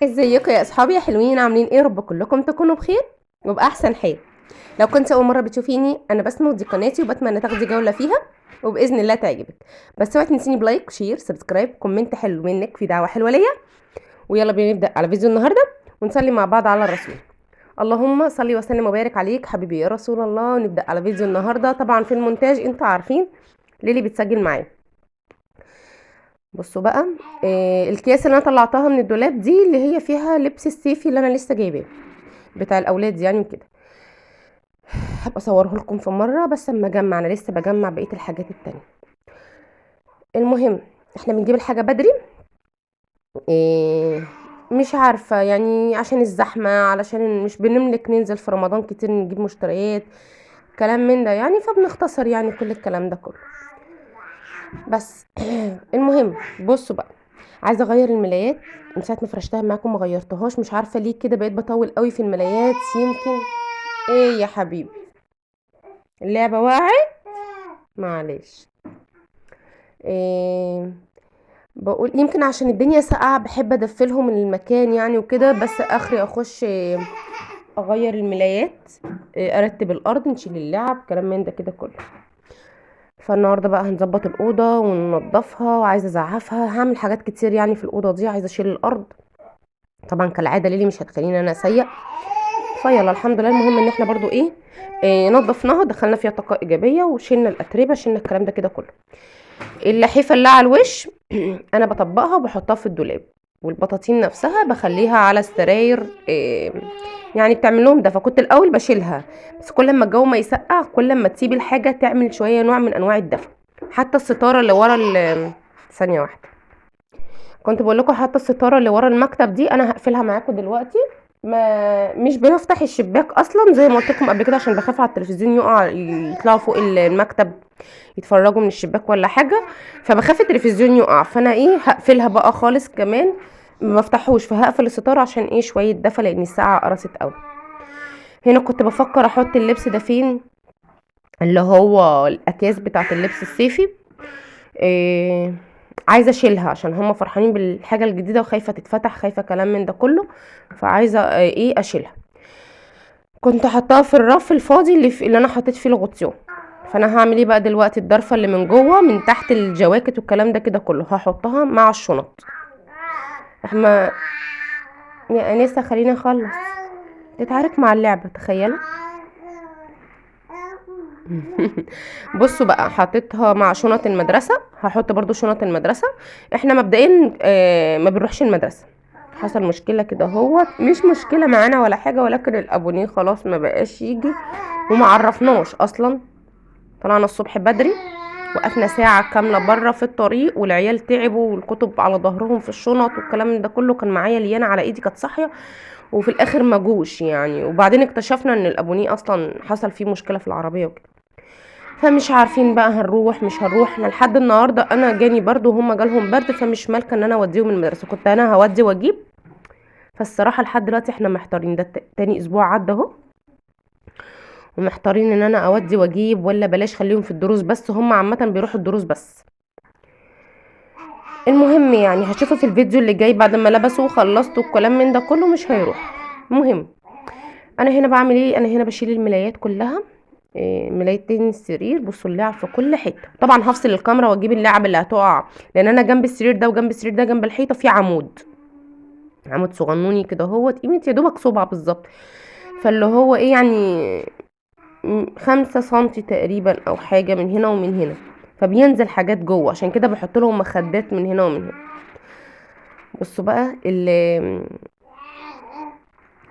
ازيكم يا اصحابي يا حلوين؟ عاملين ايه؟ رب كلكم تكونوا بخير وباحسن حال. لو كنت اول مرة بتشوفيني، انا بسمه ودي قناتي، وبتمنى تاخدي جولة فيها وباذن الله تعجبك. بس اوعي تنسيني ب like share subscribe comment حلو منك في دعوه حلوة ليا. ويلا بينا نبدا على فيديو النهارده ونصلي مع بعض على الرسول. اللهم صلي وسلم وبارك عليك حبيبي يا رسول الله. ونبدا على فيديو النهارده. طبعا في المونتاج انتوا عارفين ليلي بتسجل معايا. بصوا بقى، الكياس اللي انا طلعتها من الدولاب دي اللي هي فيها لبس الصيفي اللي انا لسه جايباه بتاع الاولاد يعني وكده، هبقى اصوره لكم في مرة بس اما اجمع، انا لسه بجمع بقية الحاجات التانية. المهم احنا بنجيب الحاجة بدري، مش عارفه يعني عشان الزحمة، علشان مش بنملك ننزل في رمضان كتير نجيب مشتريات كلام من ده يعني، فبنختصر يعني كل الكلام ده كله. بس المهم بصوا بقى، عايزه اغير الملايات من ساعة ما فرشتها معاكم ما غيرتهاش، مش عارفه ليه كده بقيت بطول قوي في الملايات. يمكن ايه يا حبيبي اللعبة وقعت، معلش. إيه بقول يمكن عشان الدنيا ساقعه بحب ادفلهم المكان يعني وكده. بس اخري اخش اغير الملايات، ارتب الارض، نشيل اللعب، كلام من ده كده كله. فالنهارده بقى هنظبط الاوضة وننضفها، وعايزه ازعفها، هعمل حاجات كتير يعني في الاوضة دي. عايزه اشيل الارض طبعا كالعادة، ليلي مش هتخليني انا اسيق، فيلا الحمد لله. المهم ان احنا برضو ايه نظفناها، دخلنا فيها طاقة ايجابية، وشلنا الاتربه، شلنا الكلام ده كده كله. اللحيفه اللي على الوش انا بطبقها وبحطها في الدولاب، والبطاطين نفسها بخليها على السراير، يعني بتعمل لهم ده. فكنت الاول بشيلها، بس كل ما الجو ما يسقع كل ما تسيب الحاجة تعمل شوية نوع من انواع الدفا. حتى الستارة اللي ورا ثانية واحدة، كنت بقول لكم حتى الستارة اللي ورا المكتب دي انا هقفلها معاكم دلوقتي. ما مش بنفتح الشباك اصلا زي ما قلت لكم قبل كده، عشان بخاف على التلفزيون يقع، يطلعوا فوق المكتب يتفرجوا من الشباك ولا حاجة، فبخاف التلفزيون يقع. فانا هقفلها بقى خالص، كمان ما بفتحوش، فهقفل الستارة عشان شوية دفا، لان الساعة قرصت قوي. هنا كنت بفكر احط اللبس ده فين، اللي هو الاكياس بتاعه اللبس الصيفي. عايزه اشيلها عشان هم فرحانين بالحاجة الجديدة وخايفة تتفتح، خايفة كلام من ده كله، فعايزه اشيلها. كنت حطاها في الرف الفاضي اللي انا حطيت فيه الغطيان. فانا هعمل ايه بقى دلوقتي؟ الضرفه اللي من جوه من تحت الجواكت والكلام ده كده كله هحطها مع الشنط. احنا يا انسه خليني اخلص، تتعارك مع اللعبة تخيلوا. بصوا بقى، حطيتها مع شنط المدرسة، هحط برضو شنط المدرسة. احنا مبدئيا ما بنروحش المدرسة، حصل مشكلة كده اهوت، مش مشكلة معانا ولا حاجة، ولكن الابونيه خلاص ما بقاش يجي وما عرفناش اصلا. طلعنا الصبح بدري، وقفنا ساعة كاملة بره في الطريق، والعيال تعبوا والكتب على ظهرهم في الشنط والكلام ده كله. كان معايا ليانا على ايدي كانت صاحية، وفي الاخر ما جوش يعني. وبعدين اكتشفنا ان الابونيه اصلا حصل فيه مشكلة في العربية وكده، فمش عارفين بقى هنروح مش هنروح. احنا لحد النهارده انا جاني برد وهم جالهم برد، فمش مالكه ان انا اوديهم المدرسة، كنت انا هودي واجيب. فالصراحه لحد دلوقتي احنا محتارين، ده تاني اسبوع عدى اهو، ومحتارين ان انا اودي واجيب ولا بلاش، خليهم في الدروس بس، هم عامة بيروحوا الدروس بس. المهم هشوفه في الفيديو اللي جاي بعد ما لبسوا وخلصتوا الكلام من ده كله، مش هيروح. المهم انا هنا بعمل ايه؟ انا هنا بشيل الملايات كلها، ملايتين السرير. بصوا اللعب في كل حتة. طبعا هفصل الكاميرا واجيب اللعب اللي هتقع، لان انا جنب السرير ده وجنب السرير ده جنب الحيطة في عمود، عمود صغنوني كده اهوت، قيمة يا دوبك صبع بالظبط، فاللي هو ايه يعني 5 سنتي تقريبا او حاجة من هنا ومن هنا، فبينزل حاجات جوه، عشان كده بحط لهم مخدات من هنا ومن هنا. بصوا بقى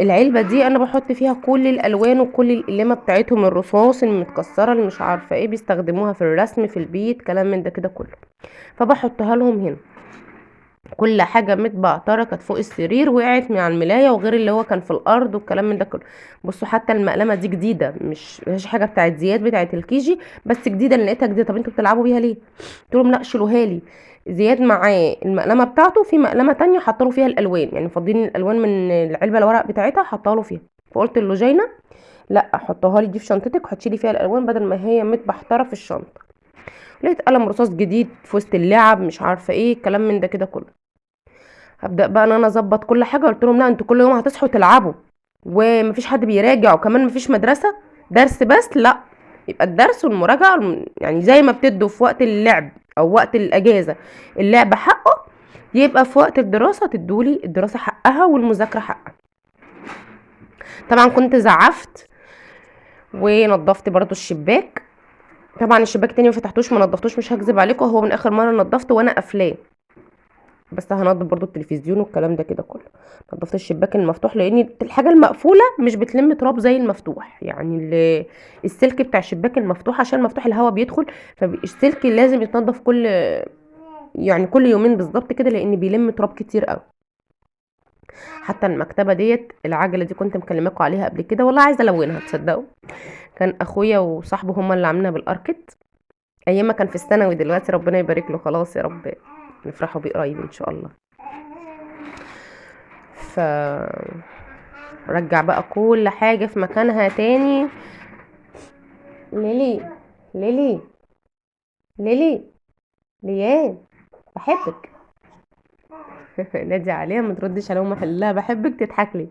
العلبة دي انا بحط فيها كل الالوان وكل القلمه بتاعتهم، الرصاص المتكسره اللي مش عارفه ايه، بيستخدموها في الرسم في البيت كلام من ده كده كله، فبحطها لهم هنا. كل حاجة متبعتره كانت فوق السرير وقعت من على الملايه، وغير اللي هو كان في الارض والكلام من ده كله. بصوا حتى المقلمه دي جديدة، مش حاجة بتاعت زياد بتاعت الكيجي، بس جديدة اللي لقيتها جديدة. طب انتوا بتلعبوا بيها ليه؟ قلت لهم لا شيلوها لي. زياد معاه المقلمه بتاعته، في مقلمه تانية حاطه له فيها الالوان، يعني فاضيين الالوان من العلبة الورق بتاعتها حاطه له فيها. فقلت له جينا لا حطها لي دي في شنطتك، حطي لي فيها الالوان بدل ما هي متبحتره في الشنطة. لقيت قلم رصاص جديد في وسط اللعب مش عارفه ايه الكلام من ده كده كله. هبدا بقى ان انا اظبط كل حاجة. قلت لهم لا، انتوا كل يوم هتصحوا تلعبوا ومفيش حد بيراجع، وكمان مفيش مدرسه درس بس، لا يبقى الدرس والمراجعه يعني زي ما بتدوا في وقت اللعب او وقت الاجازة اللعب حقه، يبقى في وقت الدراسة تدولي الدراسة حقها والمذاكرة حقها. طبعا كنت زعفت ونضفت برضو الشباك. طبعا الشباك تاني ما فتحتوش ما نضفتوش، مش هكذب عليكم، هو من اخر مرة نضفته وانا قافلاه، بس هنضف برضو التلفزيون والكلام ده كده كله. نضفت الشباك المفتوح لان الحاجة المقفولة مش بتلم تراب زي المفتوح، يعني السلك بتاع الشباك المفتوح عشان مفتوح الهواء بيدخل، فالسلك لازم يتنضف كل يومين بالظبط كده، لان بيلم تراب كتير قوي. حتى المكتبة ديت العجلة دي كنت مكلماكم عليها قبل كده، والله عايزه الونها تصدقوا. كان اخويا وصاحبه هما اللي عاملينها بالاركت ايام ما كان في الثانوي، دلوقتي ربنا يبارك له، خلاص يا رب نفرحوا بيه قريب ان شاء الله. ف رجع بقى كل حاجة في مكانها تاني. ليلي ليلي ليلي ليان بحبك. نادي عليها ما تردش عليهم، احلها بحبك تضحك لي.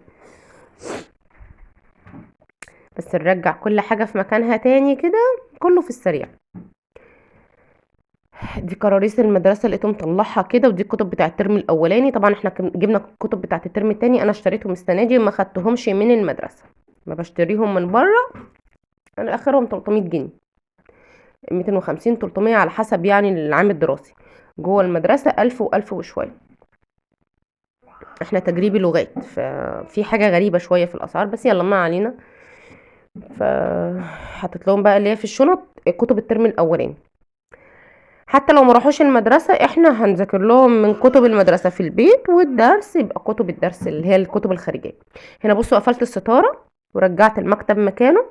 بس نرجع كل حاجة في مكانها تاني كده، كله في السريع. دي كراريس المدرسة لقيته مطلعها كده، ودي الكتب بتاع الترم الأولاني. طبعا احنا جبنا الكتب بتاعة الترم التاني، أنا اشتريتهم السنة دي وما خدتهمش من المدرسة، ما بشتريهم من بره. أنا آخرهم 300 جنيه، 250 300 على حسب العام الدراسي. جوه المدرسة 1000 و1000 وشوية. احنا تجريبي لغات، ففي حاجة غريبة شوية في الأسعار، بس يلا ما علينا. فحطيت لهم بقى اللي هي في الشنط كتب الترم الأولاني، حتى لو ما راحوش المدرسة احنا هنذاكر لهم من كتب المدرسة في البيت، والدرس يبقى كتب الدرس اللي هي الكتب الخارجية. هنا بصوا قفلت الستارة ورجعت المكتب مكانه.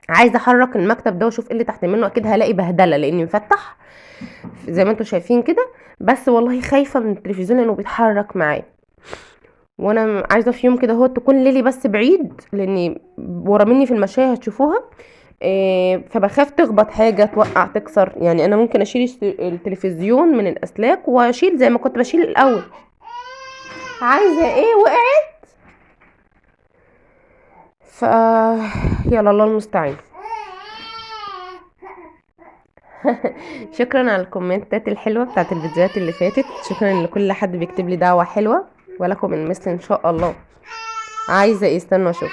عايزة احرك المكتب ده واشوف ايه اللي تحت منه، اكيد هلاقي بهدلة لاني مفتح زي ما انتوا شايفين كده، بس والله خايفة من التلفزيون لانه بيتحرك معايا، وانا عايزة في يوم كده هو تكون ليلي بس بعيد لاني ورا مني في المشاية هتشوفوها، فبخاف تخبط حاجة توقع تكسر. انا ممكن اشيل التلفزيون من الاسلاك واشيل زي ما كنت بشيل الاول. عايزة ايه؟ وقعت. ف يلا الله المستعان. شكرا على الكومنتات الحلوة بتاعت الفيديوهات اللي فاتت، شكرا لكل حد بيكتب لي دعوة حلوة، ولكم المثل ان شاء الله. عايزة ايه؟ استنوا اشوف.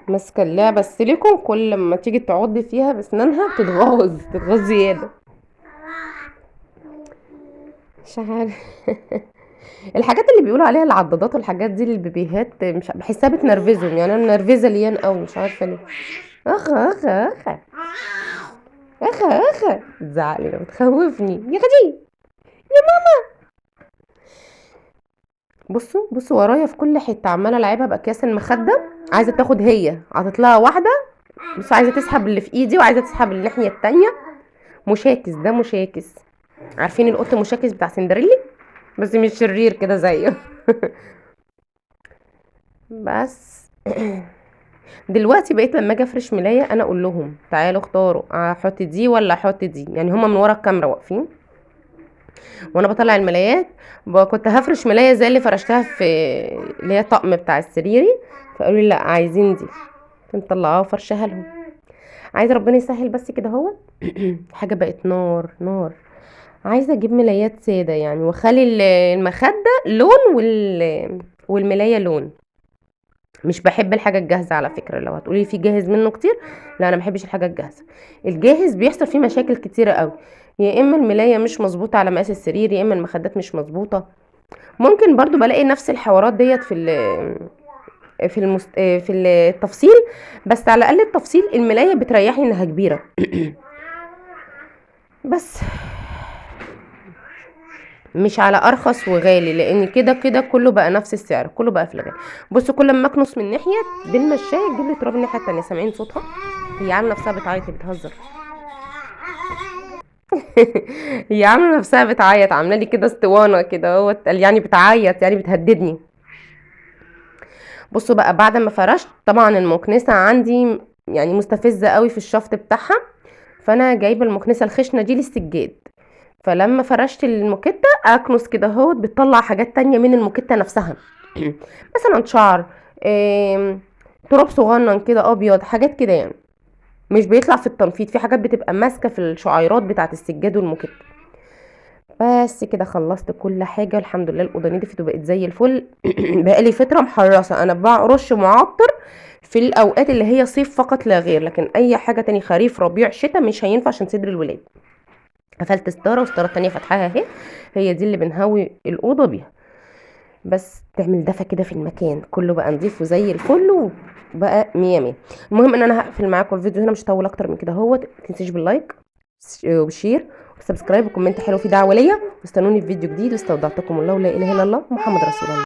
ماسكة اللعبة السيليكون، كل ما تيجي تعض فيها بسنانها بتتغاظ زيادة، مش عارف. الحاجات اللي بيقولوا عليها العضادات والحاجات دي للبيبيهات مش بحسها بتنرفزهم، انا منرفزه ليان قوي مش عارفه ليه. اخ اخ اخ اخ اخ بتزعقلي لو بتخوفني يا غدي يا ماما. بصوا ورايا في كل حتة عماله العبها باكياس المخدة، عايزه تاخد هي، عطت لها واحدة بس عايزه تسحب اللي في ايدي وعايزه تسحب الناحية التانية. مشاكس ده، مشاكس. عارفين القط مشاكس بتاع سندريلي؟ بس مش شرير كده زيه. بس دلوقتي بقيت لما اجي افرش ملايه انا اقول لهم تعالوا اختاروا، احط دي ولا احط دي، هما من ورا الكاميرا واقفين وانا بطلع الملايات. كنت هفرش ملايه زي اللي فرشتها في اللي هي طقم بتاع السريري، فقالوا لي لا عايزين دي، كنت مطلعاها وفرشها لهم. عايزه ربنا يسهل بس كده اهو. حاجة بقت نار نار. عايزه اجيب ملايات ساده واخلي المخدة لون والملايه لون. مش بحب الحاجة الجاهزة على فكرة، لو هتقولي في جاهز منه كتير، لا انا ما بحبش الحاجة الجاهزة. الجاهز بيحصل فيه مشاكل كتيرة قوي، يا اما الملايه مش مظبوطة على مقاس السرير، يا اما المخدات مش مظبوطة. ممكن برضو بلاقي نفس الحوارات ديت في التفصيل، بس على الاقل التفصيل الملايه بتريحني انها كبيرة. بس مش على ارخص وغالي، لان كده كده كله بقى نفس السعر، كله بقى في الغالي. بصوا كل ما اكنس من ناحية بالمشايه تجيب لي تراب الناحية التانية. سامعين صوتها؟ هي عامله نفسها بتعيط، بتهزر. هي عامله نفسها بتعيط، عامله لي كده اسطوانة كده اهوت، بتعيط، بتهددني. بصوا بقى بعد ما فرشت، طبعا المكنسة عندي مستفزة قوي في الشفط بتاعها، فانا جايبه المكنسة الخشنة دي للسجاد، فلما فرشت الموكيتا اكنس كده اهوت، بتطلع حاجات تانية من الموكيتا نفسها. مثلا شعر، تراب صغنن كده ابيض، حاجات كده يعني مش بيطلع في التنفيض، في حاجات بتبقى ماسكه في الشعيرات بتاعه السجاد والموكيت. بس كده خلصت كل حاجة الحمد لله، الاوضة نضفت وبقت زي الفل. بقالي فترة محرصه، انا برش معطر في الاوقات اللي هي صيف فقط لا غير، لكن اي حاجة تاني خريف ربيع شتاء مش هينفع عشان صدر الولاد. قفلت ستارة والستاره التانية فاتحاها اهي، هي دي اللي بنهوي الاوضة بيها، بس تعمل دفى كده في المكان كله، بقى نضيف وزي الفل وبقى مية مية. المهم ان انا هقفل معاكم الفيديو هنا، مش هطول اكتر من كده اهوت. ما تنسيش بال like وال share وال subscribe و comment حلو في دعوه ليا، واستنوني في فيديو جديد. واستودعتكم الله، ولا اله الا الله، محمد رسول الله.